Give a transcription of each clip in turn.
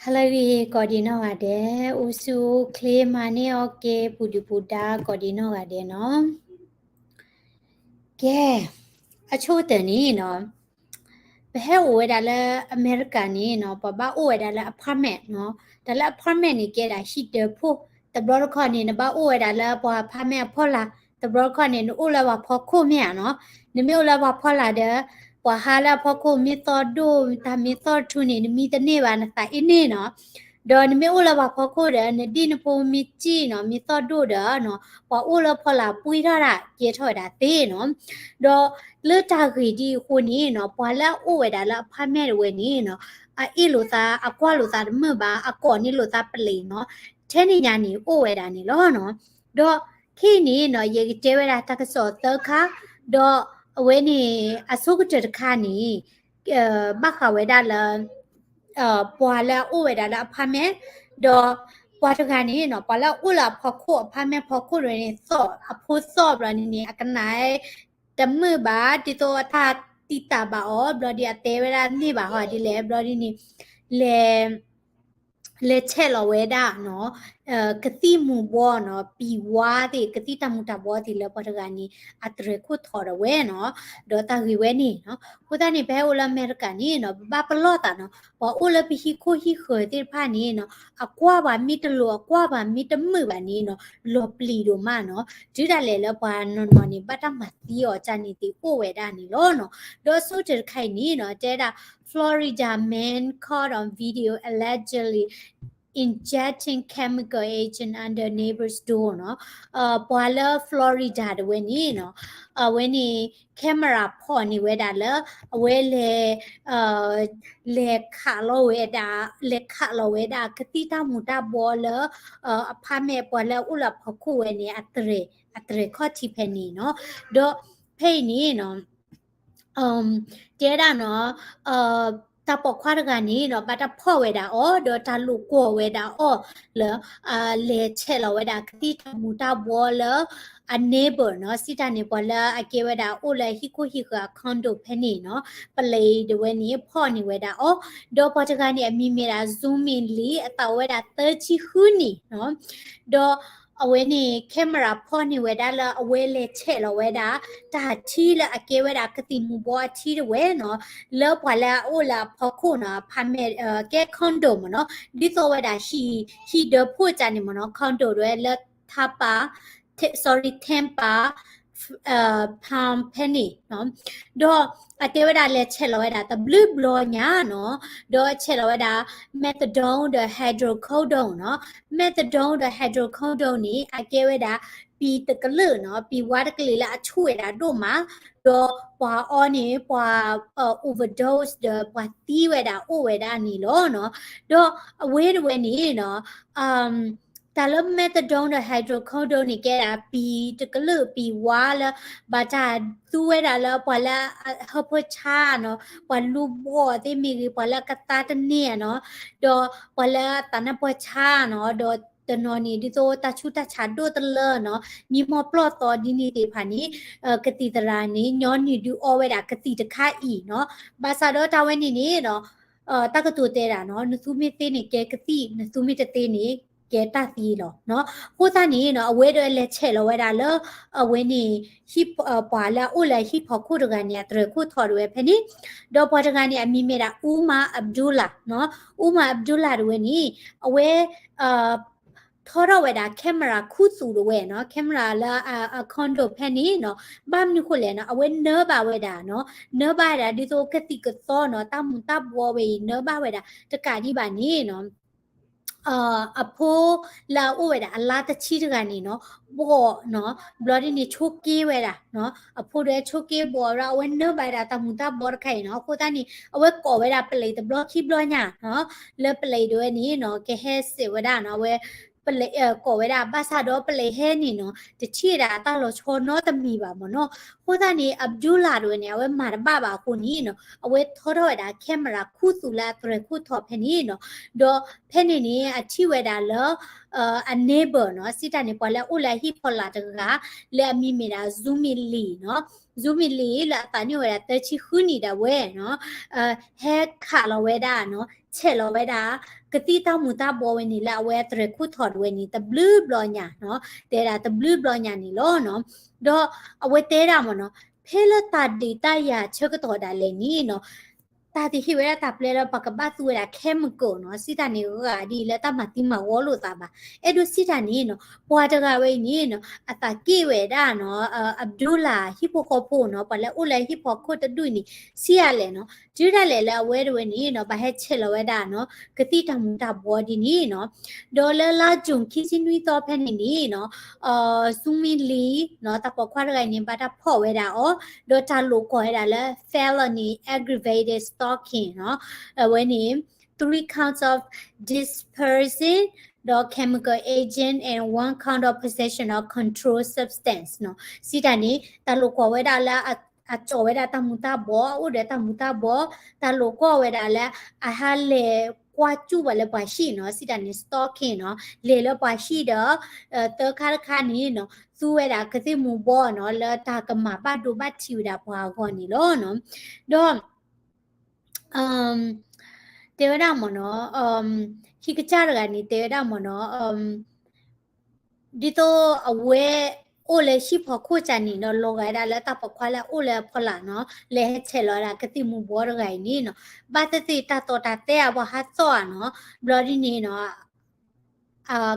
ဟါလၢအဂ့ၤ ကိးဒံးနီၢ်ဂၤဒဲး, အိၣ်ဆူၣ်အိၣ်ချ့ မၤန့ၢ်အီၣ်ကဲ ပူၤဒုၣ်ပူၤဒါ ကိးဒံးနီၢ်ဂၤဒဲးနီၤ. ကဲ, အဆိကတၢၢ်န့ၣ်နီၤ, ပဟဲအိၣ်ဝဲဒၣ်လၢအမဲရကၤန့ၣ်နီၤ, ပှၤဘၣ်အိၣ်ဝဲဒၣ်လၢ apartment နီၤ. တၢ်လၢ apartment န့ၣ် ကဲဒၣ်ဟံၣ်ဒၢးဖိ, တဘျီတခီၣ်န့ၣ် နဘၣ်အိၣ်ဝဲဒၣ်လၢပှၤ apartment အဖီလာ်, တဘျီတခီၣ်န့ၣ် နအိၣ်လၢပှၤဖီခိၣ်မ့ၢ်ဧါနီၤ. နမ့ၢ်အိၣ်လၢပှၤဖီလာ်ဒီး ပှၤဟါလၢအဖီခိၣ်မ့ၢ်သီၣ်ဒိၣ် တၢ်မ့ၢ်သီၣ်ထူန့ၣ် နမံတန့ၢ်ဘၣ် နသးအ့န့ၢ်နီၤ. ဒီးနမ့ၢ်အိၣ်လၢပှၤဖီခိၣ်ဒီး နဒံၣ်နဖိမ့ၢ်စံၣ်နီၤ မ့ၢ်သီၣ်ဒိၣ်ဒီးနီၤ ပှၤအိၣ်လၢဖီလာ်ပှ့ၤထီၣ်ဒၣ် ကဲထီၣ်ဝဲဒၣ်သ့နီၤ. ဒီးလၢတၢ်ဂ့ၢ်ဒ်အဃိန့ၣ်နီၤ ပှၤလၢအအိၣ်ဝဲဒၣ်လၢ apartment တဝဲန့ၣ်နီၤ အအ့ၣ်လိာ်သး အကွၢ်လိာ်သးတမုာ်ဘၣ် အကိးန့ၢ်လိာ်သးပလံးနီၤ ထဲန့ၣ်ညါန့ၣ် အိၣ်ဝဲဒၣ်န့ၣ်လီၤနီၤ. ဒီးခဲအံၤန့ၣ်နီၤ ယကတဲဝဲဒၣ်တၢ်ကစီၣ်သၢခါ, ဒီးအဝဲန့ၣ် အဆိကတၢၢ်တခါန့ၣ် ဘၣ်ဃးဝဲဒၣ်လၢ ပှၤလၢအအိၣ်ဝဲဒၣ်လၢ apartment, ဒီးပှၤတဂၤန့ၣ်နီၤ ပှၤလၢအအိၣ်လၢအဖီခိၣ် apartment ဖီခိၣ်တဝဲန့ၣ် သီၣ်အဖိသီၣ်ဘျီန့ၣ်န့ၣ် အကနၣ်တမုာ်ဘၣ် ဒ်သိးအတၢ်တံာ်တာ်ဘၣ်အီၤ ဘျီဒ်အတဲဝဲဒၣ်န့ၢ်ဘၣ်ဟီဒ်လဲၣ် ဘျီဒ်န့ၣ် လဲၤ လဲၤဆဲးလီၤဝဲဒၣ်နီၤ ကသံၣ်မူၤဘှီးနီၤ ပံၤဝါသ့ၣ် ကသံၣ်တၢ်မူၤတၢ်ဘှီးသ့ၣ်လၢပှၤတဂၤန့ၣ် အတြဲၤခိၣ်ထီၣ်ဒၣ်ဝဲနီၤ. ဒီးတၢ်ဂ့ၢ်ဝဲန့ၣ်နီၤ အဃိသတးန့ၣ် ပဟဲအိၣ်လၢအမဲရကၤန့ၣ်နီၤ ပဘၣ်ပလီၢ်သးနီၤ ပှၤအိၣ်လၢပဟံၣ်ခိၣ်ဟံၣ်ဃၢၤသ့ၣ်တဖၣ်န့ၣ်နီၤ အကွၢ်ပှၤမ့ၢ်တလိၤ အကွၢ်ပှၤမ့ၢ်တမုာ်ဘၣ်န့ၣ်နီၤ လီၤပျံၤဒိၣ်မးနီၤ တုၤဒၣ်လဲာ်လၢပှၤနီၢ်နီၢ်န့ၣ် ဘၣ်တၢ်မၤသံအီၤကန့ၣ်သ့ၣ်အိၣ်ဝဲဒၣ်န့ၣ်လီၤနီၤ. ဒီးအဆိကတၢၢ်တခါအံၤန့ၣ်နီၤ တဲဒၣ် Florida man caught on video allegedly injecting chemical agent under neighbor's door နီၤ. ပှၤလၢ Florida တဝဲန့ၣ်နီၤ အဝဲန့ၣ် camera ဖီၣ်န့ၢ်ဝဲဒၣ်လၢ အဝဲလဲၤ လဲၤခးလီၤဝဲဒၣ် လဲၤခးလီၤဝဲဒၣ် ကသံၣ်တၢ်မူၤတၢ်ဘှီးလၢ apartment ပှၤလၢအအိၣ်လၢအဖီခိၣ်ဝဲန့ၣ် အတြဲၤ အတြဲၤခီၣ်ထံးဖဲန့ၣ်နီၤ. ဒီးဖဲအံၤန့ၣ်နီၤ တဲဒၣ်နီၤ တၢ်ပိာ်ခွါတဂၤန့ၣ်နီၤ ဘၣ်တၢ်ဖီၣ်ဝဲဒၣ်အီၤ ဒီးတၢ်လိာ်ကွီၢ်ဝဲဒၣ်အီၤလၢ လဲၤဆဲးလီၤဝဲဒၣ်ကသံၣ်တၢ်မူၤတၢ်ဘှီးလၢ အ neighbor နီၤ စံးတၢ်န့ၣ် ပှၤလၢအကဲဝဲဒၣ်အိၣ်လၢဟံၣ်ခိၣ်ဟံၣ်ဃၢၤအ condo ဖဲန့ၣ်နီၤ ပလံးတဝဲန့ၣ် ဖီၣ်န့ၢ်ဝဲဒၣ်အီၤ ဒီးပှၤတဂၤန့ၣ် အမံၤမ့ၢ်ဒၣ် Zumi Lee အသးအိၣ်ဝဲဒၣ်သၢဆံဃုနံၣ်နီၤ ဒီးအဝဲန့ၣ် camera ဖီၣ်န့ၢ်ဝဲဒၣ်လၢအဝဲလဲၤဆဲးလီၤဝဲဒၣ် တၢ်ထံလၢအကဲဝဲဒၣ်ကသံၣ်မူၤဘှီးအထံတဝဲနီၤ လၢပှၤလၢအအိၣ်လၢအဖီခိၣ်နီၤ apartment ကဲ condo မ့ၢ်နီၤ ဒ်သိးဝဲဒၣ် ဟံၣ်ဒၢးဖိကန့ၣ်မ့ၢ်နီၤ condo တဝဲလၢ Tampa sorry Tampa Palm ဖဲန့ၣ်နီၤ ဒီးအတဲဝဲဒၣ်လဲၤဆဲးလီၤဝဲဒၣ်တဘျုးဘျီညါနီၤ ဒီးဆဲးလီၤဝဲဒၣ် methadone ဒီး hydrocodone နီၤ methadone ဒီး hydrocodone န့ၣ် အကဲဝဲဒၣ် ပံၤတကလုာ်နီၤ ပံၤဝါတကလုာ်လၢအဆူၣ်ဝဲဒၣ်ဒိၣ်မး ဒီးပှၤအီန့ၣ် ပှၤ overdose ဒီးပှၤသံဝဲဒၣ်အိၣ်ဝဲဒၣ်န့ၣ်လီၤနီၤ ဒီးအဝဲတဝဲန့ၣ်နီၤ တၢ်လၢ methadone ဒီး hydrocodone န့ၣ် ကဲဒၣ်ပံၤတကလုာ် ပံၤဝါလၢ ဘၣ်တၢ်သူဝဲဒၣ်လၢပှၤလၢအဟၢဖၢဆါနီၤ ပှၤလူၤဘီၣ်သ့ၣ်မ့ၢ်ဂ့ၤ ပှၤလၢကသါတန့ၢ်နီၤ ဒီးပှၤလၢအသးနါပှၢ်ဆါနီၤ ဒီးတနီၤန့ၣ် ဒ်သိးတၢ်ဆူးတၢ်ဆါဒိၣ်တလၢနီၤ မံမီၢ်ပျီၢ်သီဒ်န့ၣ်သ့ၣ်တဖၣ်န့ၣ် ကသံၣ်သရၣ်န့ၣ် ညီနုၢ်ဒုးအီဝဲဒၣ်ကသံၣ်တခါအံၤနီၤ ဘၣ်ဆၣ်ဒီးတၢ်ဝဲန့ၣ်န့ၣ်နီၤ တၢ်ကတိၤတဲဒၣ်နီၤ နသူမ့ၢ်သ့န့ၣ်ကဲကသံၣ် နသူမ့ၢ်တသ့န့ၣ် ကဲတၢ်သံလီၤနီၤ အဃိသတးန့ၣ်နီၤ အဝဲဒၣ်လဲၤဆဲးလီၤဝဲဒၣ်လၢ အဝဲန့ၣ် ပှၤလၢအအိၣ်လၢဟံၣ်ဖီခိၣ်တဂၤန့ၣ် အတြဲၤခိၣ်ထီၣ်တဝဲဖဲန့ၣ် ဒီးပှၤတဂၤန့ၣ် အမံၤမ့ၢ်ဒၣ် Umar Abdullah နီၤ Umar Abdullah တဝဲန့ၣ် အဝဲ ထီထီၣ်ဝဲဒၣ် camera ခူသူၣ်တဝဲနီၤ camera လၢအ condo ဖဲန့ၣ်နီၤ ဘၣ်မနုၤဃိလဲၣ်နီၤ အဝဲနၢဘၣ်ဝဲဒၣ်နီၤ နၢဘၣ်ဝဲဒၣ်ဒ်သိးကသံၣ်ကသီနီၤ တၢ်မူၤတၢ်ဘှီးဝဲအံၤ နၢဘၣ်ဝဲဒၣ်တကးဒံးဘၣ်န့ၣ်နီၤ အဖိလၢအအိၣ်ဝဲဒၣ်အလါတဆံတဂၤန့ၣ်နီၤ ဘီၣ်နီၤ ဘျီဒ်န့ၣ်ဆိးက့ဝဲဒၣ်နီၤ အဖိဒၣ်ဝဲဆိးက့ဘီၣ်ဒီး အဝဲနၢဘၣ်ဝဲဒၣ်တၢ်မူၤတၢ်ဘှီးတခါအံၤနီၤ အဃိသတးန့ၣ် အဝဲကိးဝဲဒၣ်ပလံးတဘျီခံဘျီညါနီၤ လၢပလံးဒၣ်ဝဲန့ၣ်နီၤ ကဟဲစဲးဝဲဒၣ်နီၤ အဝဲ ပလံး ကိးဝဲဒၣ် ဘၣ်ဆၣ်ဒီးပလံးဟဲန့ၣ်နီၤ တထံၣ်ဝဲဒၣ်အတၢ်လီၤဆီနီတမံၤဘၣ်မ့ၢ်နီၤ အဃိသတးန့ၣ် Abdullah တဝဲန့ၣ် အဝဲမၤတဘၣ်ဘၣ်အဃိန့ၣ်နီၤ အဝဲထီထီၣ်ဝဲဒၣ် camera ခူသူၣ်လၢအတြဲၤခိၣ်ထီၣ်ဖဲန့ၣ်နီၤ ဒီးဖဲန့ၣ်န့ၣ် အထံၣ်ဝဲဒၣ်လၢ အ neighbor နီၤ, စံးတၢ်န့ၣ် ပှၤလၢအအိၣ်လၢအဟံၣ်ဖီလာ်တဂၤ လၢအမံၤမ့ၢ်ဒၣ် Zumi Lee နီၤ, Zumi Lee လၢအသးနံၣ်အိၣ်ဝဲဒၣ်သၢဆံဃုနံၣ်ဒၣ်ဝဲနီၤ, ဟဲခးလီၤဝဲဒၣ်နီၤ, ဆဲးလီၤဝဲဒၣ် ကသံၣ်တၢ်မူၤတၢ်ဘှီဝဲန့ၣ် လၢအဝဲအတြဲၤခိၣ်ထီၣ်တဝဲန့ၣ် တဘျုးဘျီညါနီၤ, တဲဒၣ်တဘျုးဘျီညါန့ၣ်လီၤနီၤ, ဒီးအဝဲတဲဒၣ်မ့ၢ်နီၤ, ဖဲလၢတၢ်ဒုးတၢ်ယၤဆၢကတီၢ်ဒၣ်လဲာ်န့ၣ်နီၤ တၢ်သ့ၣ်ဟ့ၣ်ဝဲဒၣ်တၢ်ပျဲလၢပှၤကဘၣ်သူဝဲဒၣ် chemical နီၤ, စံးတၢ်န့ၣ် ဂၤဒ်လၢတၢ်မၤသံမၤဝီလိာ်သးဘၣ်. အဲၣ်ဒိးစံးတၢ်န့ၣ်နီၤ, ပှၤတဂၤဝဲအံၤန့ၣ်နီၤ, အသးက့ၣ်ဝဲဒၣ်နီၤ, Abdullah ဟံၣ်ဖိဃီဖိနီၤ, ပှၤလၢအိၣ်လၢဟံၣ်ဖိဃီဖိတဒူၣ်န့ၣ် စံးယၤလဲၣ်နီၤ, တုၤဒၣ်လဲာ်လၢအဝဲတဝဲန့ၣ်နီၤ, ဘၣ်ဟဲဆဲးလီၤဝဲဒၣ်နီၤ, ကသံၣ်တၢ်မူၤတၢ်ဘှီဒ်န့ၣ်နီၤ, ဒီးလၢလါ June ခံဆံနွံသီဖဲန့ၣ်န့ၣ်နီၤ, Zumi Lee နီၤ, တၢ်ပိာ်ခွါတဂၤအံၤန့ၣ် ဘၣ်တၢ်ဖီၣ်ဝဲဒၣ်အီၤ, ဒီးတၢ်လိာ်ကွီၢ်ဝဲဒၣ်လၢ felony aggravated stalking နီၤ, အဝဲန့ၣ် three counts of dispersing ဒီး chemical agent and one count of possession of controlled substance နီၤ, စံးတၢ်န့ၣ် တၢ်လိာ်ကွီၢ်ဝဲဒၣ်လၢ အကၠီၣ်ဝဲဒၣ်တၢ်မူၤတၢ်ဘှီ, အအိၣ်ဒီးတၢ်မူၤတၢ်ဘှီ, တၢ်လိာ်ကွီၢ်ဝဲဒၣ်လၢ အဟးလဲၤကွၢ်စူၣ်ဘၣ်လၢပှၤဟံၣ်နီၤ, စံးတၢ်န့ၣ် stalking နီၤ, လဲၤလၢပှၤဟံၣ်ဒီး သၢခါတခါန့ၣ်နီၤ, သူဝဲဒၣ်ကသံၣ်မူၤဘှီနီၤ, လၢတၢ်ကမၤဘၣ်ဒိဘၣ်ထံးဝဲဒၣ်ပှၤအဂီၢ်န့ၣ်လီၤနီၤ, ဒီး တဲဝဲဒၣ်မ့ၢ်နီၤ, ဟံၣ်ကစၢ်တဂၤန့ၣ် တဲဝဲဒၣ်မ့ၢ်နီၤ, ဒ်သိးအဝဲအိၣ်လၢဟံၣ်ဖီခိၣ်စးန့ၣ်ဒီး လီၤဂာ်ဒၣ်လၢတၢ်ပိာ်ခွါလၢအအိၣ်လၢအဖီလာ်နီၤ, လဲၤဟဲဆဲးလီၤဝဲဒၣ်ကသံၣ်မူၤဘှီတဂၤအံၤန့ၣ်နီၤ, ဘၣ်သ့ၣ်သ့ၣ်တၢ်တီတၢ်တဲအပှၤဟးသီၣ်ဧါနီၤ, ဘျီဒ်န့ၣ်နီၤ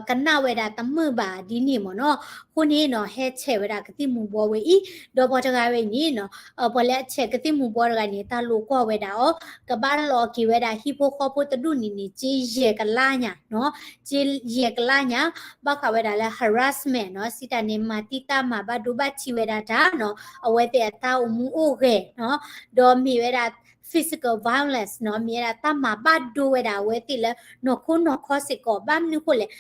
ကနၣ်ဝဲဒၣ်တမုာ်ဘၣ်ဒ်န့ၣ်မ့ၢ်နီၤ, အဃိန့ၣ်နီၤ ဟဲဆဲးဝဲဒၣ်ကသံၣ်မူၤဘှီဝဲအံၤ, ဒီးပှၤတဂၤဝဲအံၤန့ၣ်နီၤ, ပှၤလၢအဆဲးကသံၣ်မူၤဘှီတဂၤန့ၣ် တၢ်လိာ်ကွီၢ်ဝဲဒၣ်အီၤ, ကဘၣ်လီၤက့ၤဝဲဒၣ်ဟံၣ်ဖိဃီဖိတဒူၣ်န့ၣ်န့ၣ် က့ယဲၢ်ကလါညါနီၤ, က့ယဲၢ်ကလါညါ, ဘၣ်ဃးဝဲဒၣ်လၢ harassment နီၤ, စံးတၢ်န့ၣ် မၤသံတၢ်မၤဘၣ်ဒိဘၣ်ထံးဝဲဒၣ်တၢ်နီၤ, အဝဲသ့ၣ်အတၢ်အိၣ်မူအိၣ်ဂဲၤနီၤ, ဒီးမ့ၢ်ဝဲဒၣ် physical violence နီၤ, မ့ၢ်ဝဲဒၣ်တၢ်မၤဘၣ်ဒိဝဲဒၣ်အဝဲသ့ၣ်လၢနီၢ်ခိနီၢ်ခီစ့ၢ်ကီး, ဘၣ်မနုၤဃိလဲၣ်,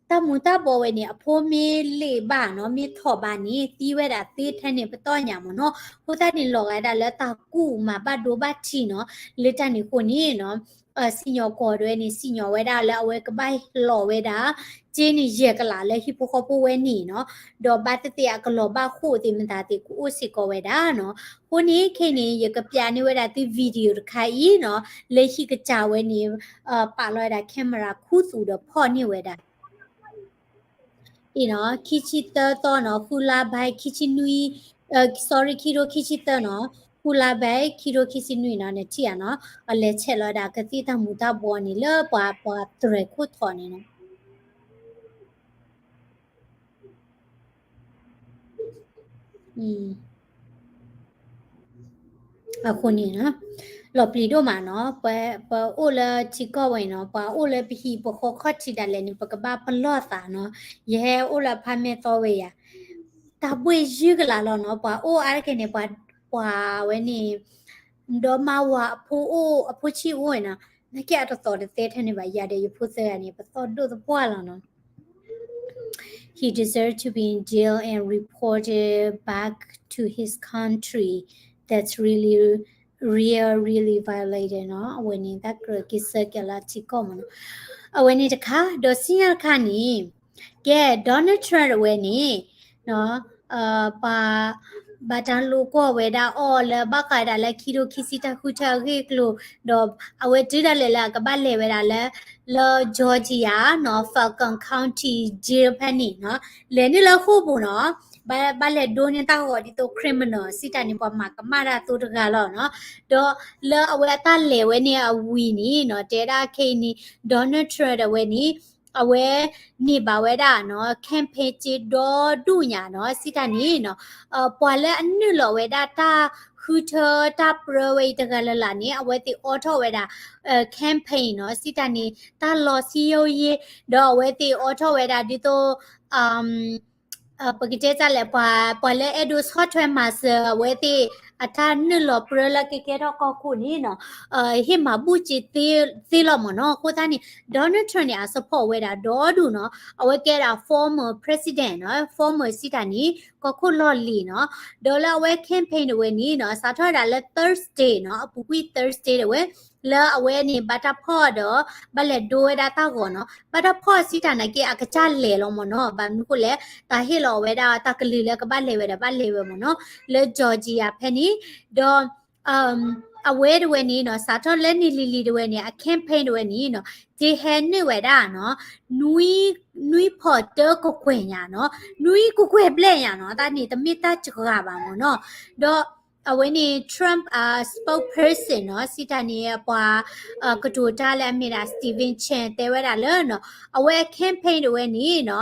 တၢ်မူၤတၢ်ဘှီဝဲန့ၣ် အဖိမ့ၢ်လ့ၣ်ဘၣ်နီၤ, မ့ၢ်ထီၣ်ဘၣ်န့ၣ် သံဝဲဒၣ်သ့ထဲန့ၣ်ပတီၢ်ညါမ့ၢ်နီၤ, အဃိသတးန့ၣ် လီၤဂာ်ဒၣ်လၢတၢ်ကူၣ်မၤဘၣ်ဒိဘၣ်ထံးနီၤ, လၢတၢ်န့ၣ်အဃိန့ၣ်နီၤ စံၣ်ညီၣ်ကွီၢ်ဒၣ်ဝဲန့ၣ် စံၣ်ညီၣ်ဝဲဒၣ်လၢအဝဲကဘၣ်လီၤဝဲဒၣ် က့န့ၣ်ယဲၢ်ကလးလၢဟံၣ်ဖိဃီဖိဝဲန့ၣ်နီၤ, ဒီးဘၣ်သ့ၣ်သ့ၣ်အကလီၤဘၣ်ဃိၣ်သ့ၣ်မတၤသ့ၣ်ကအိၣ်စ့ၢ်ကီးဝဲဒၣ်နီၤ, အဃိန့ၣ်ခဲအံၤန့ၣ် ယကပျးန့ၢ်ဝဲဒၣ်သု video တခါအံၤနီၤ, လၢဟံၣ်ကစၢ်ဝဲန့ၣ် ပာ်လီၤဝဲဒၣ် camera ခူသူၣ်ဒီးဖီၣ်န့ၢ်ဝဲဒၣ် အံၤနီၤ, ခံဆံသၢသီနီၤ, ဃုလါဘဲ ခံဆံနွံ, sorry, ခံထိခံဆံသၢနီၤ, ဃုလါဘဲ ခံထိခံဆံနွံနီၤ, နထံၣ်ဧါနီၤ, အလဲၤဆဲးလီၤဝဲဒၣ်ကသံၣ်တၢ်မူၤတၢ်ဘှီန့ၣ် လၢပှၤ ပှၤတြဲၤခိၣ်ထီၣ်န့ၣ်နီၤ. အဃိန့ၣ် လီၤပျံၤဒိၣ်မးနီၤ, ပ ပအိၣ်လၢထံကီၢ်ဝဲနီၤ, ပှၤအိၣ်လၢပဟံၣ်ပဃီခီၣ်ထံးဒၣ်လဲာ်န့ၣ် ပကဘၣ်ပလီၢ်သးနီၤ, ယဟဲအိၣ်လၢဖါမဲာ်သီဝဲယၤ, တၢ်ဘှ့ၣ်ယုၢ်ကလာ်လီၤနီၤ, ပှၤအိၣ်အါတက့ၢ်န့ၣ် ပှၤ ပှၤဝဲန့ၣ် ဒီးမါဝၤအဖိအိၣ် အဖိဆံးအိၣ်နီၤ, နာ်က့အတသီၣ်တသဲထဲန့ၣ်ဘၣ်, ယၤဒီးယဖိသၢဂၤန့ၣ် ပသီၣ်ဒိၣ်သပှၢ်လီၤနီၤ. He deserves to be in jail and reported back to his country. That's really, real, really violated နီၤ. အဝဲန့ၣ် တၢ်ကြၢးက့ၤဆၢက့ၤလၢထံကီၢ်မးနီၤ. အဝဲန့ၣ်တခါ, ဒီးဆူညါတခါန့ၣ် ကဲ Donald Trump တဝဲန့ၣ် ပှၤ ဘၣ်တၢ်လိာ်ကွီၢ်ဝဲဒၣ်အီၤလၢဘၣ်ဃးဒၣ်လၢခံထိခံဆံတၢ်ဃုထၢအဂ့ၢ်အကျိၤ, ဒီးအဝဲတုၤဒၣ်လဲာ်လၢအကဘၣ်လဲၤဝဲဒၣ်လၢ လၢ Georgia နီၤ, Fulton County Jail ဖဲန့ၣ်နီၤ, လဲၤနုာ်လၢဃိာ်ပူၤနီၤ, ဘၣ် ဘၣ်လဲၤဒိးန့ၢ်တၢ်ဂီၤဒ်သိး criminal စံးတၢ်န့ၣ် ပှၤမၤကမၣ်တၢ်သိတဂၤလီၤနီၤ, ဒီးလၢအဝဲအတၢ်လဲၤဝဲန့ၣ်အဝံၤန့ၣ်နီၤ, တဲဒၣ်ခဲအံၤန့ၣ် Donald Trump တဝဲန့ၣ် အဝဲန့ၢ်ဘၣ်ဝဲဒၣ်နီၤ campaign စ့ဒီဒူၣ်ညါနီၤ, စံးတၢ်န့ၣ်နီၤ, ပှၤလၢအနုာ်လီၤဝဲဒၣ်တၢ်ဃုထၢတၢ်ပြၢဝဲအံၤတဂၤလၢ်လၢ်န့ၣ် အဝဲသ့ၣ်အိးထီၣ်ဝဲဒၣ် campaign နီၤ, စံးတၢ်န့ၣ် တၢ်လီၤစံယိယ့, ဒီးအဝဲသ့ၣ်အိးထီၣ်ဝဲဒၣ်ဒ်သိး ပကတဲတၢ်လဲၣ် ပှၤ ပှၤလၢအဲၣ်ဒိးဆီၣ်ထွဲမၤစၢၤအဝဲသ့ၣ် အတၢ်နုာ်လီၤပြၢလၢကကဲထီၣ်ကီၢ်ခိၣ်န့ၣ်နီၤ, ဟ့ၣ်မၤဘူၣ်စ့သ့လီၤမ့ၢ်နီၤ. အဃိသတးန့ၣ် Donald Trump န့ၣ် အ support ဝဲဒၣ်ဒီဒူၣ်နီၤ, အဝဲကဲဒၣ် former president နီၤ, former စံးတၢ်န့ၣ် ကီၢ်ခိၣ်လီၢ်လံၤနီၤ. ဒီးလၢအဝဲ campaign တဝဲန့ၣ်နီၤ စးထီၣ်ဝဲဒၣ်လၢ Thursday နီၤ အပူၤကွံာ် Thursday တဝဲ လၢအဝဲန့ၣ် ဘၣ်တၢ်ဖီၣ်ဒီး ဘၣ်လဲၤဒိဝဲဒၣ်တၢ်ဂီၤနီၤ. ဘၣ်တၢ်ဖီၣ်စံးတၢ်နာ်က့ အကစၢ်လဲၤလီၤမ့ၢ်နီၤ. ဘၣ်မနုၤဃိလဲၣ် တၢ်ဟ့ၣ်လီၤဝဲဒၣ်တၢ်ကလုၢ်လၢကဘၣ်လဲၤဝဲဒီး ဘၣ်လဲၤဝဲမ့ၢ်နီၤ လၢ Georgia ဖဲန့ၣ်. ဒီး အဝဲတဝဲန့ၣ်နီၤ စးထီၣ်လၢနံၤလံၤလံၤတဝဲန့ၣ် အ campaign တဝဲန့ၣ်နီၤ က့ဟဲနုာ်ဝဲဒၣ်နီၤ နွံ နွံဖီတၢကကွဲၢ်ညါနီၤ နွံကကွဲၢ်ဘျဲၣ်ညါနီၤ. တၢ်န့ၣ်တမ့ၢ်တၢ်စှၤဘၣ်မ့ၢ်နီၤ. ဒီးအဝဲန့ၣ် Trump အ spokesperson နီၤ စံးတၢ်န့ၣ် ပှၤ ကတိၤတၢ်လၢအမ့ၢ်ဒၣ် Steven Chen တဲဝဲဒၣ်လၢနီၤ အဝဲအ campaign တဝဲန့ၣ်နီၤ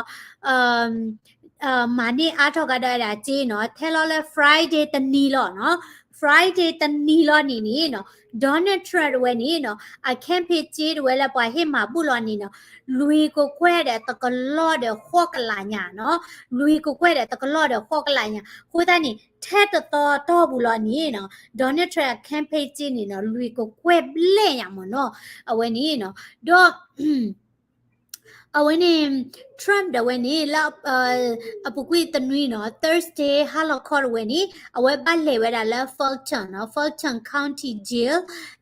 မၤန့ၢ်အါထီၣ်ကဒီးဝဲဒၣ်စ့နီၤ ထဲလီၤလၢ Friday တနံၤလီၤနီၤ. Friday တနံၤလီၤန့ၣ်န့ၣ်နီၤ Donald Trump တဝဲန့ၣ်နီၤ အ campaign စ့တဝဲလၢပှၤဟ့ၣ်မၤဘူၣ်လီၤန့ၣ်နီၤ လွံၢ်ကကွဲၢ်ဒီးတကလီၢ်ဒီးဃိးကလးညါနီၤ. လွံၢ်ကကွဲၢ်ဒီးတကလီၢ်ဒီးဃိးကလးညါ အဃိသတးန့ၣ် ထဲတသီတီၢ်ပူၤလီၤန့ၣ်နီၤ Donald Trump အ campaign စ့န့ၣ်နီၤ လွံၢ်ကကွဲၢ်ဘျဲၣ်ညါမ့ၢ်နီၤ အဝဲန့ၣ်နီၤ. ဒီး အဝဲန့ၣ် Trump တဝဲန့ၣ် လၢ အပူၤကွံာ်တနွံနီၤ Thursday ဟါလီၤခီတဝဲန့ၣ် အဝဲဘၣ်လဲၤဝဲဒၣ်လၢ Fulton နီၤ Fulton County Jail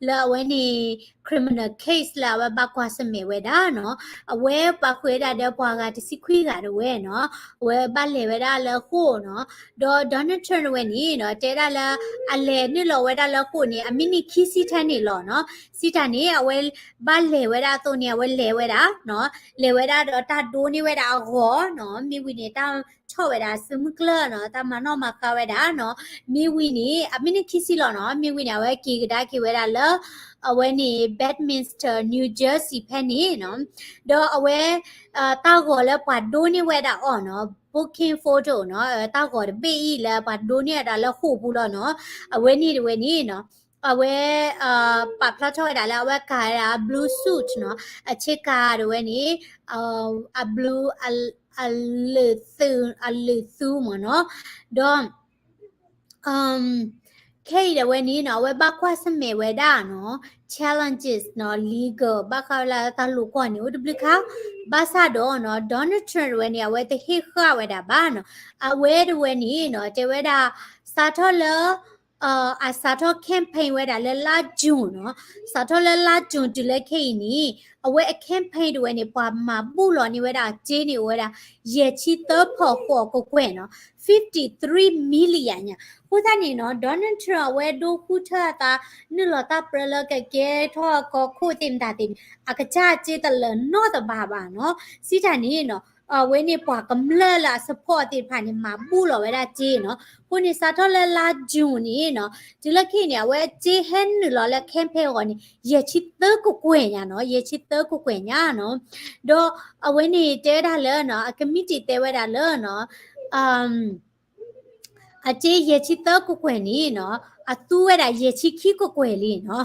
လၢအဝဲန့ၣ် criminal case လၢအဝဲဘၣ်ကွၢ်ဆၢၣ်မဲာ်ဝဲဒၣ်နီၤ အဝဲပာ်ဃုာ်ဝဲဒၣ်ဒီးပှၤဂၤတဆံခွံဂၤတဝဲနီၤ အဝဲဘၣ်လဲၤဝဲဒၣ်လၢဃိာ်နီၤ. ဒီး Donald Trump တဝဲန့ၣ်နီၤ တဲဒၣ်လၢ အလဲၤနုာ်လီၤဝဲဒၣ်လၢဃိာ်န့ၣ် အမံးနံးခံဆံထဲန့ၣ်လီၤနီၤ. စံးတၢ်န့ၣ် အဝဲဘၣ်လဲၤဝဲဒၣ်အသိးန့ၣ် အဝဲလဲၤဝဲဒၣ်နီၤ လဲၤဝဲဒၣ်ဒီးတၢ်ဒိန့ၢ်ဝဲဒၣ်အဂီၤနီၤ မ့ၢ်ဝံၤန့ၣ် တၢ်ဆီၣ်ဝဲဒၣ်စုမုၢ်ကျၢၢ်နီၤ တၢ်မၤနီၣ်မၤဃါဝဲဒၣ်နီၤ မ့ၢ်ဝံၤန့ၣ် အမံးနံးခံဆံလီၤနီၤ မ့ၢ်ဝံၤန့ၣ် အဝဲက့ၤကဒါက့ၤဝဲဒၣ်လၢ အဝဲန့ၣ် Bedminster New Jersey ဖဲန့ၣ်နီၤ ဒီးအဝဲ တၢ်ဂီၤလၢပှၤဒိန့ၢ်ဝဲဒၣ်အီၤနီၤ booking photo နီၤ တၢ်ဂီၤတဘ့ၣ်အံၤလၢပှၤဒိန့ၢ်ဝဲဒၣ်လၢဃိာ်ပူၤလီၤနီၤ အဝဲန့ၣ်တဝဲန့ၣ်နီၤ အဝဲ ပာ်ဖျါထီၣ်ဝဲဒၣ်လၢအဝဲကၤဝဲဒၣ် blue suit နီၤ အဆ့ကၤတဝဲန့ၣ် အ blue အလုၢ်သူ အလုၢ်သူမ့ၢ်နီၤ ဒီး ခဲအံၤတဝဲန့ၣ်နီၤ အဝဲဘၣ်ကွၢ်ဆၢၣ်မဲာ်ဝဲဒၣ်နီၤ challenges နီၤ legal ဘၣ်ဃးဝဲလၢတၢ်လိာ်ကွီၢ်န့ၣ် အိၣ်တဘျုးခါ ဘၣ်ဆၣ်ဒီးနီၤ Donald Trump တဝဲန့ၣ် အဝဲတဟ့ၣ်ဃာ်ဝဲဒၣ်ဘၣ်နီၤ အဝဲတဝဲန့ၣ်နီၤ တဲဝဲဒၣ် စးထီၣ်လၢ အစးထီၣ် campaign ဝဲဒၣ်လၢလါ June နီၤ စးထီၣ်လၢလါ June တုၤလၢခဲအံၤန့ၣ် အဝဲအ campaign တဝဲန့ၣ် ပှၤမၤဘူၣ်လီၤန့ၢ်ဝဲဒၣ်စ့န့ၣ် အိၣ်ဝဲဒၣ် ယဲၢ်ဆံသၢဖီဃိးကကွဲၢ်နီၤ fifty three million ညါ အဃိသတးန့ၣ်နီၤ Donald Trump အဝဲဒိဃုထၢအသး နုာ်လီၤတၢ်ပြၢလၢကကဲထီၣ်ကီၢ်ခိၣ်သ့ၣ်မတၤသ့ၣ်န့ၣ် အကစၢ်စ့တလၢၤနီတဘ့ၣ်ဘၣ်နီၤ စံးတၢ်န့ၣ်နီၤ အဝဲန့ၣ်ပှၤကမျၢၢ်လၢအ support သ့ၣ်တဖၣ်န့ၣ် မၤဘူၣ်လီၤဝဲဒၣ်စ့နီၤ အဃိန့ၣ် စးထီၣ်လၢလါ June န့ၣ်နီၤ တုၤလၢခဲအံၤန့ၣ် အဝဲစ့ဟဲနုာ်လီၤလၢ campaign အဂီၢ်န့ၣ် ယဲၢ်ဆံသၢကကွဲၢ်ညါနီၤ ယဲၢ်ဆံသၢကကွဲၢ်ညါနီၤ ဒီးအဝဲန့ၣ်တဲဝဲဒၣ်လၢနီၤ အ committee တဲဝဲဒၣ်လၢနီၤ အစ့ယဲၢ်ဆံသၢကကွဲၢ်န့ၣ်နီၤ အသူဝဲဒၣ်ယဲၢ်ဆံခံကကွဲၢ်လံနီၤ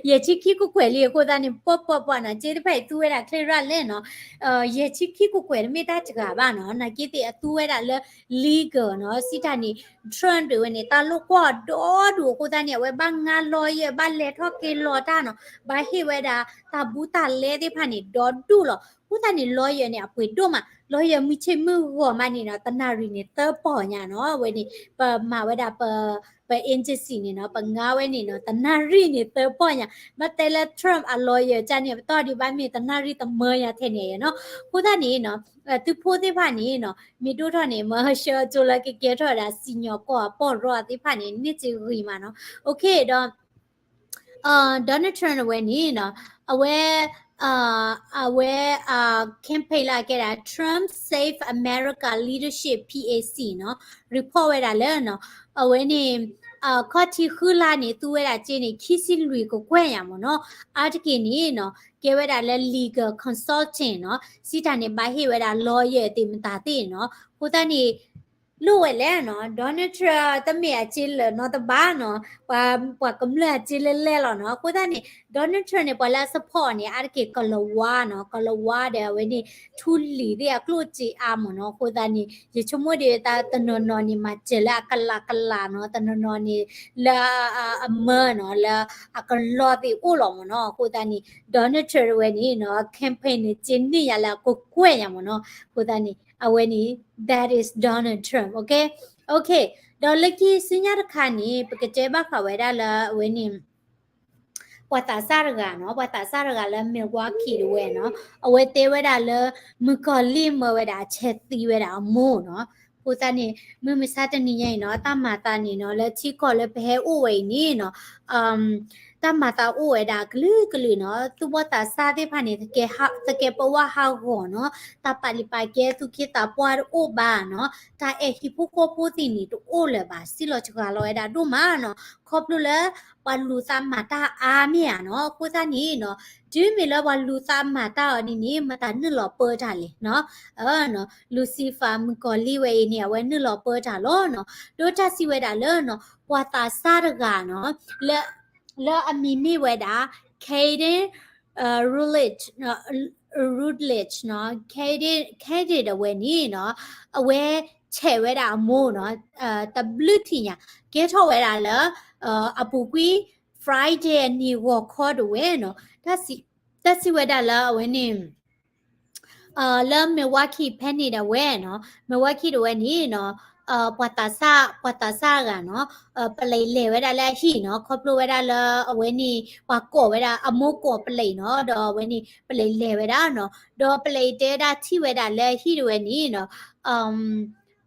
ယဲၢ်ဆံခံကကွဲၢ်လံ အဃိသတးန့ၣ် ပှၤပှၤပှၤနီၤ စ့တဖၣ်အံၤသူဝဲဒၣ်ချ့ရၣ်လဲၣ်နီၤ ယဲၢ်ဆံခံကကွဲၢ်တမ့ၢ်တၢ်စှၤဘၣ်နီၤ နာ်က့သ့ၣ်အသူဝဲဒၣ်လၢ legal နီၤ စံးတၢ်န့ၣ် Trump တဝဲန့ၣ် တၢ်လိာ်ကွီၢ်ဒီဒူၣ်အဃိသတးန့ၣ် အဝဲဘၣ်ငါ lawyer ဘၣ်လဲၤထီၣ်က့ၤလီၤတၢ်နီၤ ဘၣ်ဟ့ၣ်ဝဲဒၣ်တၢ်ဘူးတၢ်လဲသ့ၣ်တဖၣ်န့ၣ် ဒီဒူၣ်လီၤ အဃိသတးန့ၣ် lawyer န့ၣ် အပှ့ၤဒိၣ်မး lawyer မုၢ်ဆ့ၣ်မုၢ်ဂီၤမးန့ၣ်နီၤ တနၣ်ရံၣ်န့ၣ် သၢပီၢ်ညါနီၤ အဝဲန့ၣ် ပမၤဝဲဒၣ်ပ ပ agency န့ၣ်နီၤ ပငါဝဲန့ၣ်နီၤ တနၣ်ရံၣ်န့ၣ် သၢပီၢ်ညါ ဘၣ်တဲလၢ Trump အ lawyer ကန့ၣ် ပတီၢ်ဒံးဘၣ်မ့ၢ်တနၣ်ရံၣ်တမၢညါထဲန့ၣ်နီၤ အဃိသတးန့ၣ်နီၤ သုးဖိသ့ၣ်တဖၣ်န့ၣ်နီၤ မ့ၢ်ဒိၣ်ထီၣ်န့ၣ် မၢဆှၢကၠိလၢကကဲထီၣ်ဝဲဒၣ်စံၣ်ညီၣ်ကွီၢ်အပီၢ်ရီအသ့ၣ်တဖၣ်န့ၣ် န့ၢ်စ့ဂံၤမးနီၤ okay ဒီး Donald Trump အဝဲန့ၣ်နီၤ အဝဲ အဝဲ campaign လၢအကဲဒၣ် Trump Save America Leadership PAC နီၤ report ဝဲဒၣ်လၢနီၤ အဝဲန့ၣ် ခီၣ်ထံးဃုလါန့ၣ် သူဝဲဒၣ်စ့န့ၣ် ခံဆံလွံၢ်ကကွဲၢ်ညါမ့ၢ်နီၤ အါတက့ၢ်န့ၣ်နီၤ ကဲဝဲဒၣ်လၢ legal consulting နီၤ စံးတၢ်န့ၣ် ဘၣ်ဟ့ၣ်ဝဲဒၣ် lawyer သ့ၣ်မတၤသ့ၣ်နီၤ အဃိသတးန့ၣ် လိၣ်ဝဲလဲၣ်နီၤ Donald Trump တမ့ၢ်အစ့လၢာ်နီတဘ့ၣ်နီၤ ပှၤ ပှၤကမျၢၢ်အစ့လဲၣ်လဲၣ်လီၤနီၤ အဃိသတးန့ၣ် Donald Trump န့ၣ် ပှၤလၢအ support န့ၣ် အါတက့ၢ်ကလၤဝါနီၤ ကလၤဝါဒီးအဝဲန့ၣ် ထူလံၤသ့ၣ်အကျိၣ်စ့အါမ့ၢ်နီၤ အဃိသတးန့ၣ် ယဆိကမိၣ်ဒီးတနီၤနီၤန့ၣ် မၤစၢၤလၢအကလးကလးနီၤ တနီၤနီၤန့ၣ် လၢ အမၢနီၤ လၢအကလီသ့ၣ်အိၣ်လီၤမ့ၢ်နီၤ အဃိသတးန့ၣ် Donald Trump တဝဲန့ၣ်နီၤ campaign န့ၣ် စ့န့ၢ်ယၤလၢအကကွဲၢ်ယၤမ့ၢ်နီၤ အဃိသတးန့ၣ် အဝဲန့ၣ် that is Donald Trump, okay, okay. ဒီးလၢခံဆူညါတခါန့ၣ် ပကတဲဘၣ်ဃးဝဲဒၣ်လၢအဝဲန့ၣ် ပှၤသးစၢ်တဂၤနီၤ, ပှၤသးစၢ်တဂၤလၢ Milwaukee တဝဲနီၤ, အဝဲတဲဝဲဒၣ်လၢ မုၣ်ကီၤလံၢ်မၢဝဲဒၣ်အဆဲးသံဝဲဒၣ်အမိၢ်နီၤ. အဃိသတးန့ၣ် မုၢ်မဆါတနံၤညါအံၤနီၤ တၢ်မၤသးန့ၣ်နီၤ လၢထံကီၢ်လၢပဟဲအိၣ်ဝဲအံၤန့ၣ်နီၤ တၢ်မၤသးအိၣ်ဝဲဒၣ်အကလုာ်ကလုာ်နီၤ, သူၣ်ဘီၣ်သးစၢ်သ့ၣ်တဖၣ်န့ၣ် သကဲပဝၢ်ဟးဂီၤနီၤ, တၢ်ပာ်လံာ်ပာ်ကဲ သူၣ်က့သးပှၢ်တအိၣ်ဘၣ်နီၤ, တၢ်အဲၣ်ဟံၣ်ဖိဃီဖိသ့ၣ်န့ၣ် တအိၣ်လၢၤဘၣ်, စံၣ်လီၤစှၤလီၤဝဲဒၣ်ဒိၣ်မးနီၤ, ခီဖျိလၢ ပှၤလူၤသးမၤတၢ်အါမ့ၢ်ဧါနီၤ, အဃိသတးန့ၣ်နီၤ တုၤမ့ၢ်လၢပှၤလူၤသးမၤတၢ်အီၤဒ်န့ၣ် မတၤနုာ်လီၤပၢတၢ်လဲၣ်နီၤ, Lucifer မုၣ်ကီၤလံၢ်ဝဲအံၤန့ၣ် အဝဲနုာ်လီၤပၢတၢ်လီၤနီၤ, ဒီးတၢ်စံးဝဲဒၣ်လၢနီၤ ပှၤသးစၢ်တဂၤနီၤ လၢ လၢအမံၤမ့ၢ်ဝဲဒၣ် Kaden Rutledge, Rutledge နီၤ, Kaden, Kaden တဝဲန့ၣ်နီၤ အဝဲဆဲးဝဲဒၣ်အမိၢ်နီၤ, တဘျုးထံၣ်ညါ ကဲထီၣ်ဝဲဒၣ်လၢ အပူၤကွံာ် Friday အနံၤဂီၤခီတဝဲနီၤ, တၢ်စံးဝဲဒၣ်လၢအဝဲန့ၣ် လၢ Milwaukee ဖဲန့ၣ်ဒၣ်ဝဲနီၤ, Milwaukee တဝဲန့ၣ်နီၤ ပှၤသးစၢ်, ပှၤသးစၢ်တဂၤနီၤ ပလံးလဲၤဝဲဒၣ်လၢအဟံၣ်နီၤ, ခီဖျိဝဲဒၣ်လၢအဝဲန့ၣ် ပှၤကိးဝဲဒၣ်အမိၢ်ကိးပလံးနီၤ, ဒီးအဝဲန့ၣ် ပလံးလဲၤဝဲဒၣ်နီၤ, ဒီးပလံးတဲဒၣ်ထံၣ်ဝဲဒၣ်လၢဟံၣ်တဝဲန့ၣ်နီၤ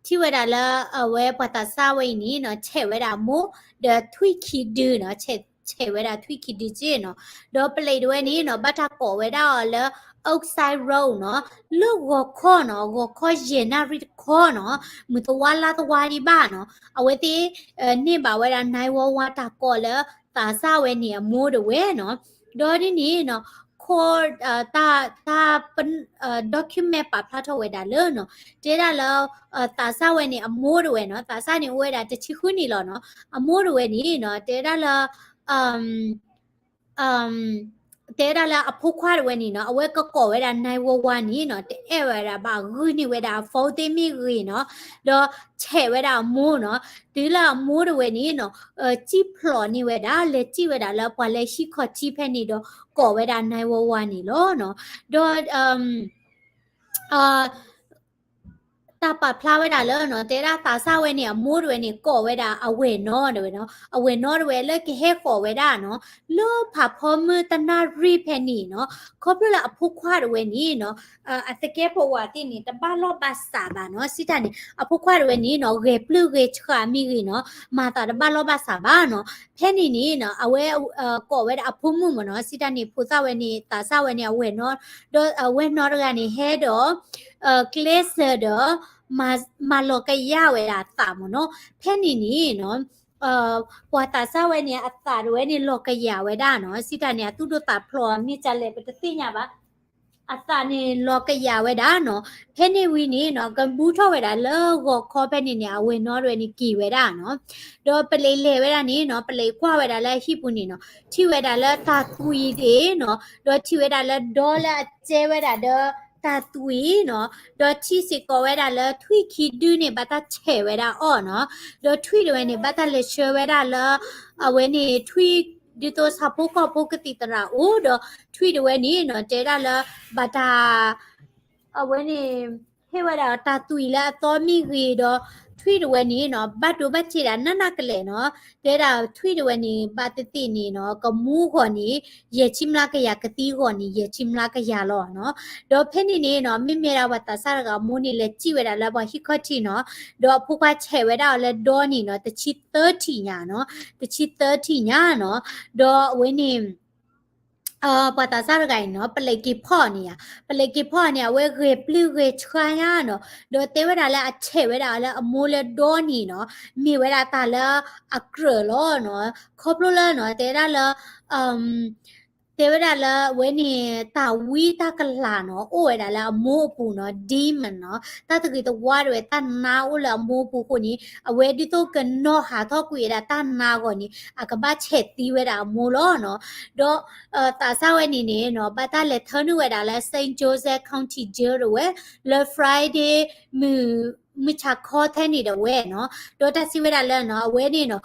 ထံၣ်ဝဲဒၣ်လၢအဝဲပှၤသးစၢ်ဝဲအံၤန့ၣ်နီၤ ဆဲးဝဲဒၣ်အမိၢ် ဒီးထွံၣ်ခံဒုနီၤ, ဆဲးဝဲဒၣ်ထွံၣ်ခံဒုက့နီၤ, ဒီးပလံးတဝဲန့ၣ်နီၤ ဘၣ်တၢ်ကိးဝဲဒၣ်အီၤလၢ Oak Side Road နီၤ, လၢဂီၤခီနီၤ, ဂီၤခီယဲၢ်နၣ်ရံၣ်တခီနီၤ, မုၢ်တဝါလါတဝါဒံးဘၣ်နီၤ, အဝဲသ့ၣ် န့ၢ်ဘၣ်ဝဲဒၣ် nine one one တၢ်ကိးလၢ သးစၢ်ဝဲန့ၣ်အမိၢ်တဝဲနီၤ, ဒီးဒ်န့ၣ်နီၤ ခီ တၢ် တၢ် document ပာ်ဖျါထီၣ်ဝဲဒၣ်လၢနီၤ, တဲဒၣ်လၢ သးစၢ်ဝဲန့ၣ်အမိၢ်တဝဲနီၤ, သးစၢ်န့ၣ်အိၣ်ဝဲဒၣ်တဆံဃုနံၣ်လီၤနီၤ, အမိၢ်တဝဲန့ၣ်နီၤ တဲဒၣ်လၢ တဲဒၣ်လၢအဖိခွါတဝဲန့ၣ်နီၤ အဝဲကကိးဝဲဒၣ် nine one one န့ၣ်နီၤ တအဲၣ်ဝဲဒၣ်ဘၣ် ဂုာ်န့ၢ်ဝဲဒၣ်အ phone သ့ၣ်မ့ၢ်ဂ့ၤနီၤ, ဒီးဆဲးဝဲဒၣ်အမိၢ်နီၤ, တုၤလၢအမိၢ်တဝဲန့ၣ်နီၤ စံၣ်ဖျိးန့ၢ်ဝဲဒၣ် လဲၤစံၣ်ဝဲဒၣ်လၢပှၤလၢဟံၣ်ခီၣ်ထံးဖဲန့ၣ်ဒီး ကိးဝဲဒၣ် nine one one န့ၣ်လီၤနီၤ, ဒီး တၢ်ပာ်ဖျါဝဲဒၣ်လၢနီၤ တဲဒၣ်သးစၢ်ဝဲန့ၣ် အမိၢ်တဝဲန့ၣ် ကိးဝဲဒၣ်အဝဲၢ်နီတဝဲနီၤ, အဝဲၢ်နီတဝဲလၢကဟဲကိးဝဲဒၣ်နီၤ လၢဖးဖီမုၢ်တနၣ်ရံၣ်ဖဲန့ၣ်နီၤ, ခီဖျိလၢအဖိခွါတဝဲန့ၣ်နီၤ အသကဲးပဝးသ့ၣ်န့ၣ် တဘၣ်လိာ်ဘၣ်စးဘၣ်နီၤ, စံးတၢ်န့ၣ် အဖိခွါတဝဲန့ၣ်နီၤ ဂဲၤပျုၢ်ဂဲၤဆှးမ့ၢ်ဂ့ၤနီၤ မၤသးတဘၣ်လိာ်ဘၣ်စးဘၣ်နီၤ, ဖဲန့ၣ်န့ၣ်နီၤ အဝဲ ကိးဝဲဒၣ်အဖိမုၣ်မ့ၢ်နီၤ, စံးတၢ်န့ၣ် ဖိသၣ်ဝဲန့ၣ် သးစၢ်ဝဲန့ၣ် အဝဲၢ်နီ ဒီးအဝဲၢ်နီတဂၤန့ၣ် ဟဲဒီး ကျဲးစၢးဒီး မၤလီၤကယၢ်ဝဲဒၣ်အသးမ့ၢ်နီၤ, ဖဲန့ၣ်န့ၣ်နီၤ ပှၤသးစၢ်ဝဲန့ၣ် အသးတဝဲန့ၣ် လီၤကယၢ်ဝဲဒၣ်နီၤ, စံးတၢ်န့ၣ် အသူၣ်ဒိၣ်သးဖျိးမ့ၢ်ဒ်လဲၣ် ပတသ့ၣ်ညါဘၣ်, အသးန့ၣ်လီၤကယၢ်ဝဲဒၣ်နီၤ, ဖဲန့ၣ်ဝံၤန့ၣ်နီၤ ကဘူၣ်ထီၣ်ဝဲဒၣ်လၢဂီၤခီဖဲန့ၣ်န့ၣ် အဝဲၢ်နီတဝဲန့ၣ်က့ၤဝဲဒၣ်နီၤ, ဒီးပလံးလဲၤဝဲဒၣ်န့ၣ်နီၤ ပလံးကွၢ်ဝဲဒၣ်လၢအဟံၣ်ပူၤန့ၣ်နီၤ ထံၣ်ဝဲဒၣ်လၢတၢ်သွံၣ်သ့ၣ်နီၤ, ဒီးထံၣ်ဝဲဒၣ်လၢဒီလၢအကဲဝဲဒၣ်ဒီးတၢ်သွံၣ်နီၤ, ဒီးထံၣ်စ့ၢ်ကီးဝဲဒၣ်လၢထွံၣ်ခံဒုန့ၣ် ဘၣ်တၢ်ဆဲးဝဲဒၣ်အီၤနီၤ, ဒီးထွံၣ်တဝဲန့ၣ် ဘၣ်တၢ်လဲၤဆှၢဝဲဒၣ်လၢ အဝဲန့ၣ်ထွံၣ် ဒ်သိးဆၣ်ဖိကီၢ်ဖိကသံၣ်သရၣ်အိၣ်, ဒီးထွံၣ်တဝဲန့ၣ်နီၤ တဲဒၣ်လၢ ဘၣ်တၢ် အဝဲန့ၣ် ဟ့ၣ်ဝဲဒၣ်တၢ်သွံၣ်လၢအသီမ့ၢ်ဂ့ၤဒီး ထွံၣ်တဝဲန့ၣ်နီၤ ဘၣ်ဒိဘၣ်ထံးဒၣ်နးနးကလဲာ်နီၤ, တဲဒၣ်ထွံၣ်တဝဲန့ၣ် ဘၣ်သ့ၣ်သ့ၣ်န့ၣ်နီၤ ကမူဂီၢ်န့ၣ် ယဲၢ်ဆံမျးကယၤ ကသံဂီၢ်န့ၣ် ယဲၢ်ဆံမျးကယၤလီၤနီၤ, ဒီးဖဲန့ၣ်န့ၣ်နီၤ မ့မ့ၢ်ဒၣ်ပှၤသးစၢ်တဂၤအမိၢ်န့ၣ် လဲၤစံၣ်ဝဲဒၣ်လၢပှၤဟံၣ်ခီၣ်ထံးနီၤ, ဒီးအဖိခွါဆဲးဝဲဒၣ်အီၤလၢဒီန့ၣ်နီၤ တဆံသၢထံၣ်ညါနီၤ, တဆံသၢထံၣ်ညါနီၤ, ဒီးအဝဲန့ၣ် ပှၤသးစၢ်တဂၤအံၤနီၤ ပလံးက့ၤဖီၣ်န့ၣ်ဧါ, ပလံးက့ၤဖီၣ်န့ၣ် အဝဲဂဲၤပျုၢ်ဂဲၤဆှးညါနီၤ, ဒီးတဲဝဲဒၣ်လၢအဆဲးဝဲဒၣ်လၢအမိၢ်လၢဒီန့ၣ်နီၤ မ့ၢ်ဝဲဒၣ်တၢ်လၢအကြၢးလီၤနီၤ, ခီဖျိလၢနီၤ တဲဒၣ်လၢ တဲဝဲဒၣ်လၢအဝဲန့ၣ် တၢ်ဝံတၢ်ကလၤနီၤ အိၣ်ဝဲဒၣ်လၢအမိၢ်အပူၤနီၤ demon နီၤ, တၢ်တဂ့ၤတဝါတဝဲ တၢ်နါအိၣ်လၢအမိၢ်အပူၤအဃိန့ၣ် အဝဲဒ်သိးကနီၣ်ဟးထီၣ်ကွံာ်ဝဲဒၣ်တၢ်နါအဂီၢ်န့ၣ် အကဘၣ်ဆဲးသံဝဲဒၣ်အမိၢ်လီၤနီၤ, ဒီး သးစၢ်ဝဲန့ၣ်န့ၣ်နီၤ ဘၣ်တၢ်လဲၤထၢနုာ်ဝဲဒၣ်လၢ Saint Joseph County Jail တဝဲ လၢ Friday မုၢ် မုၢ်ဆါခီထဲန့ၣ်ဒီးဝဲနီၤ, ဒီးတၢ်စံးဝဲဒၣ်လၢနီၤ အဝဲန့ၣ်နီၤ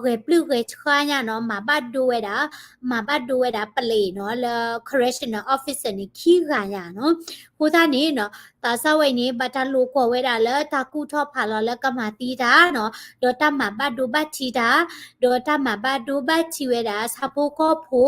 ဂဲၤပျုၢ်ဂဲၤဆှါညါနီၤ မၤဘၣ်ဒိဝဲဒၣ် မၤဘၣ်ဒိဝဲဒၣ်ပလံးနီၤ လၢ correction officer န့ၣ် ခံဂၤညါနီၤ. အဃိသတးန့ၣ်နီၤ သးစၢ်ဝဲအံၤန့ၣ် ဘၣ်တၢ်လိာ်ကွီၢ်ဝဲဒၣ်လၢတၢ်ကူၣ်ထီၣ်ဖးလီၤလၢကမၤသံတၢ်နီၤ, ဒီးတၢ်မၤဘၣ်ဒိဘၣ်ထံးတၢ်, ဒီးတၢ်မၤဘၣ်ဒိဘၣ်ထံးဝဲဒၣ်ဆၣ်ဖိကီၢ်ဖိ,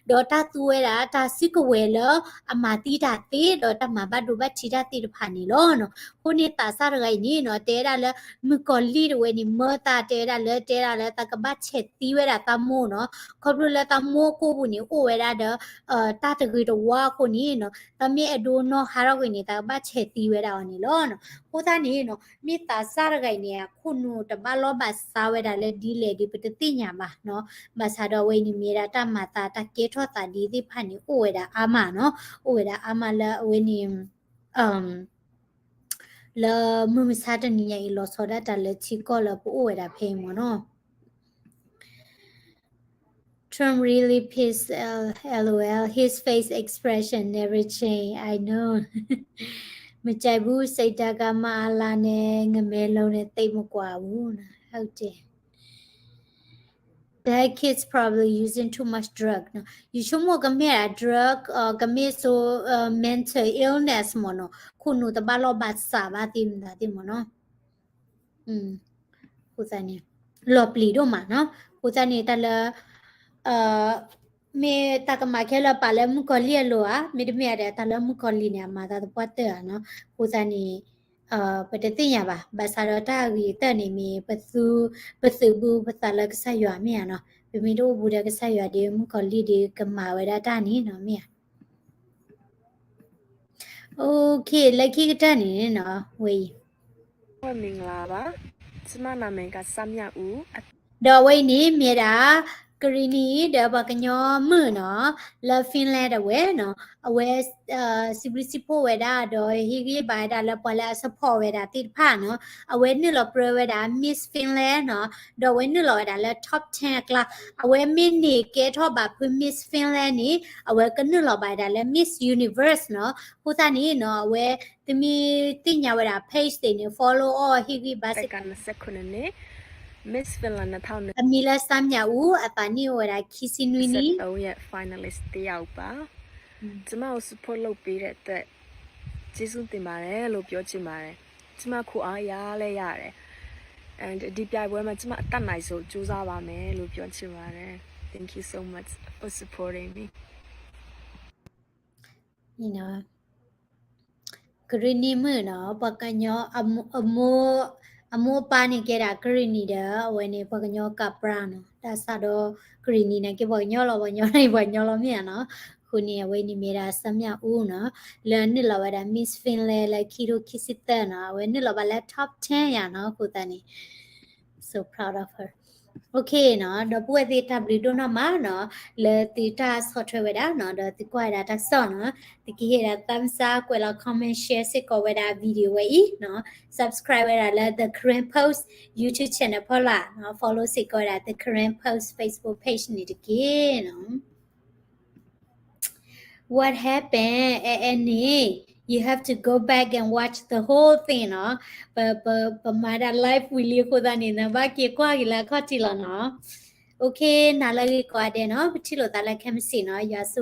ဒီးတၢ်သူဝဲဒၣ်တၢ်စုကဝဲၤလၢအမၤသံတၢ်သ့, ဒီးတၢ်မၤဘၣ်ဒိဘၣ်ထံးတၢ်သ့ၣ်တဖၣ်န့ၣ်လီၤနီၤ. အဃိန့ၣ်သးစၢ်တဂၤအံၤန့ၣ်နီၤ တဲဝဲဒၣ်လၢ မုၣ်ကီၤလံၢ်တဝဲန့ၣ် မၢသးတဲဝဲဒၣ်လၢ တဲဝဲဒၣ်လၢသးကဘၣ်ဆဲးသံဝဲဒၣ်သးမိၢ်နီၤ, ခီဖျိလၢသးမိၢ်ကိာ်ပူၤန့ၣ် အိၣ်ဝဲဒၣ်ဒီး တၢ်တဂ့ၤတဝါအဃိန့ၣ်နီၤ သးမ့ၢ်အဲၣ်ဒိးနီၣ်ဟးထီၣ်ကွံာ်န့ၣ် သးကဘၣ်ဆဲးသံဝဲဒၣ်အီၤန့ၣ်လီၤနီၤ. အဃိသတးန့ၣ်နီၤ မ့ၢ်သးစၢ်တဂၤအံၤန့ၣ် အခိၣ်နူာ်တဘၣ်လီၢ်ဘၣ်စးဝဲဒၣ်လၢဒ်လဲၣ်ဒီး ပတသ့ၣ်ညါဘၣ်နီၤ. ဘၣ်ဆၣ်ဒီးအဝဲအံၤန့ၣ်မ့ၢ်ဒၣ်တၢ်မၤသးတၢ်ကဲထီၣ်သးဒ်သ့ၣ်တဖၣ်န့ၣ် အိၣ်ဝဲဒၣ်အါမးနီၤ, အိၣ်ဝဲဒၣ်အါမးလၢအဝဲန့ၣ် လၢမုၢ်မဆါတနံၤညါအံၤ လီၤဆီဒၣ်တၢ်လၢထံကီၢ်လၢပအိၣ်ဝဲဒၣ်ဖဲအံၤမ့ၢ်နီၤ. Trump really pissed, uh, LOL. His face expression never change. I know. မကြိုက်ဘူး စိတ်ဓာတ်က မအလ နဲ့ ငမဲလုံးနဲ့ သိပ်မကွာဘူးနော် ဟုတ်တယ်. That kid's probably using too much drug နော်. ယဆိကမိၣ်ကမ့ၢ်အ drug ကမ့ၢ်ဆိ mental illness မ့ၢ်နော်. ခိၣ်နူာ်တဘၣ်လီၢ်ဘၣ်စးဘၣ်သ့ၣ်မတၤသ့ၣ်မ့ၢ်နော်. အဃိသတးန့ၣ် လီၤပျံၤဒိၣ်မးနော်. အဃိသတးန့ၣ် တၢ်လၢ မ့ၢ်တၢ်ကမၤခဲလၢာ်ပာ်လၢမုၣ်ကီၤလံၢ်အလိၤဧါ, မ့တမ့ၢ်ဒီး တၢ်လၢမုၣ်ကီၤလံၢ်န့ၣ် အမၤသးသပှၢ်တၢၢ်ဧါနော်. အဃိသတးန့ၣ် ပတသ့ၣ်ညါဘၣ်. ဘၣ်ဆၣ်ဒီးတၢ်အဂ့ၤကတၢၢ်န့ၣ်မ့ၢ် ပသု ပသုးဘူးပသးလၢကစၢ်ယွၤမ့ၢ်ဧါနော်. ပမ့ၢ်တအိၣ်ဘူးဒီးကစၢ်ယွၤဒီး မုၣ်ကီၤလံၢ်ဒီးကမၤဝဲဒၣ်တၢ်န့ၣ်နော် မ့ၢ်ဧါ. Okay, လၢခံကတၢၢ်န့ၣ်နော် ဝဲအံၤ မင်္ဂလာပါ, ကျမနာမည်က စမြဦး, ဒီးအဝဲအံၤန့ၣ်မ့ၢ်ဒၣ် ကရံၣ်နံၣ် ဒီးပှၤကညီမုၣ်နော် လၢ Finland ဒၣ်ဝဲနော်. အဝဲ စံးဘျုးစံးဖှိၣ်ဝဲဒၣ် ဒီးဟ့ၣ်ဂံၢ်ဘါဝဲဒၣ်လၢပှၤလၢအ support ဝဲဒၣ်သ့ၣ်တဖၣ်နော်. အဝဲနုာ်လီၤပြၢဝဲဒၣ် Miss Finland နော်, ဒီးအဝဲနုာ်လီၤဝဲဒၣ်လၢ top ten အကျါ. အဝဲမ့ၢ်န့ၢ်ကဲထီၣ်ဘၣ်ဖု Miss Finland န့ၣ် အဝဲကနုာ်လီၤဘၣ်ဝဲဒၣ်လၢ Miss Universe နော်. အဃိသတးန့ၣ်နော် အဝဲ သုမ့ၢ်သ့ၣ်ညါဝဲဒၣ် page သ့ၣ်န့ၣ် follow အီၤ ဟ့ၣ်ဂံၢ်ဘါစ့ၢ်ကီး. Miss Finland အမံၤလၢ စမြဦး, အသးနံၣ်အိၣ်ဝဲဒၣ် ခံဆံနွံနံၣ်. ကျမကို support လုပ်ပေးတဲ့အတွက် ကျေးဇူးတင်ပါတယ်လို့ ပြောချင်ပါတယ်. ကျမ ခိုအား အရမ်းလည်းရတယ်. And ဒီပြိုင်ပွဲမှာ ကျမ အတတ်နိုင်ဆုံး ကြိုးစားပါမယ်လို့ ပြောချင်ပါတယ်. Thank you so much for supporting me. ကရံၣ်နံၣ်မုၣ်နော်, ပှၤကညီ အမိၢ်အပၢ်န့ၣ်ကဲဒၣ်ကရံၣ်နံၣ်ဒီး အဝဲန့ၣ် ပှၤကညီကပြၢ်နော်. တၢ်စးဒီးကရံၣ်နံၣ်န့ၣ်ကဲပှၤကညီလီၤ, ပှၤကညီန့ၣ် ပှၤကညီလီၤမ့ၢ်ဧါနော်. အဃိန့ၣ် အဝဲန့ၣ်မ့ၢ်ဒၣ် စမြဦးနော်, လၢနုာ်လီၤဝဲဒၣ် Miss Finland လၢခံထိခံဆံသၢနော်, အဝဲနုာ်လီၤဘၣ်လၢ top ten ယၤနော်. အဃိသတးန့ၣ် so proud of her. Okay နော်, ဒီပုၢ်ဝဲၢ်သ့ၣ်တၢ်ဘျုးဒိၣ်နီၢ်မးနော်, လၢသုတၢ်ဆီၣ်ထွဲဝဲဒၣ်နော်, ဒီးသုကွၢ်ဝဲဒၣ်တၢ်ကစီၣ်နော်, သုကဟ့ၣ်ဒၣ် thumbs up, ကွဲးလီၤ comment, share စ့ၢ်ကီးဝဲဒၣ် video ဝဲအံၤနော်, subscribe ဝဲဒၣ်လၢ The Karen Post YouTube channel ဖီလာ်နော်, follow စ့ၢ်ကီးဝဲဒၣ် The Karen Post Facebook page န့ၣ်တက့ၢ်နော်. What happened? အဲအဲန့ၣ် you have to go back and watch the whole thing နော်. ပ ပ ပမၤဒၣ် live ဝံၤလံအဃိသတးန့ၣ် နဘၣ်က့ၤကွၢ်က့ၤလၢအခီၣ်ထံးလီၤနော်. Okay, နၤလၢအဂ့ၤကိးဂၤဒဲးနော်, ပထံၣ်လိာ်သးလၢခဲမုၢ်ဆ့ၣ်နော်, ယွၤဆိ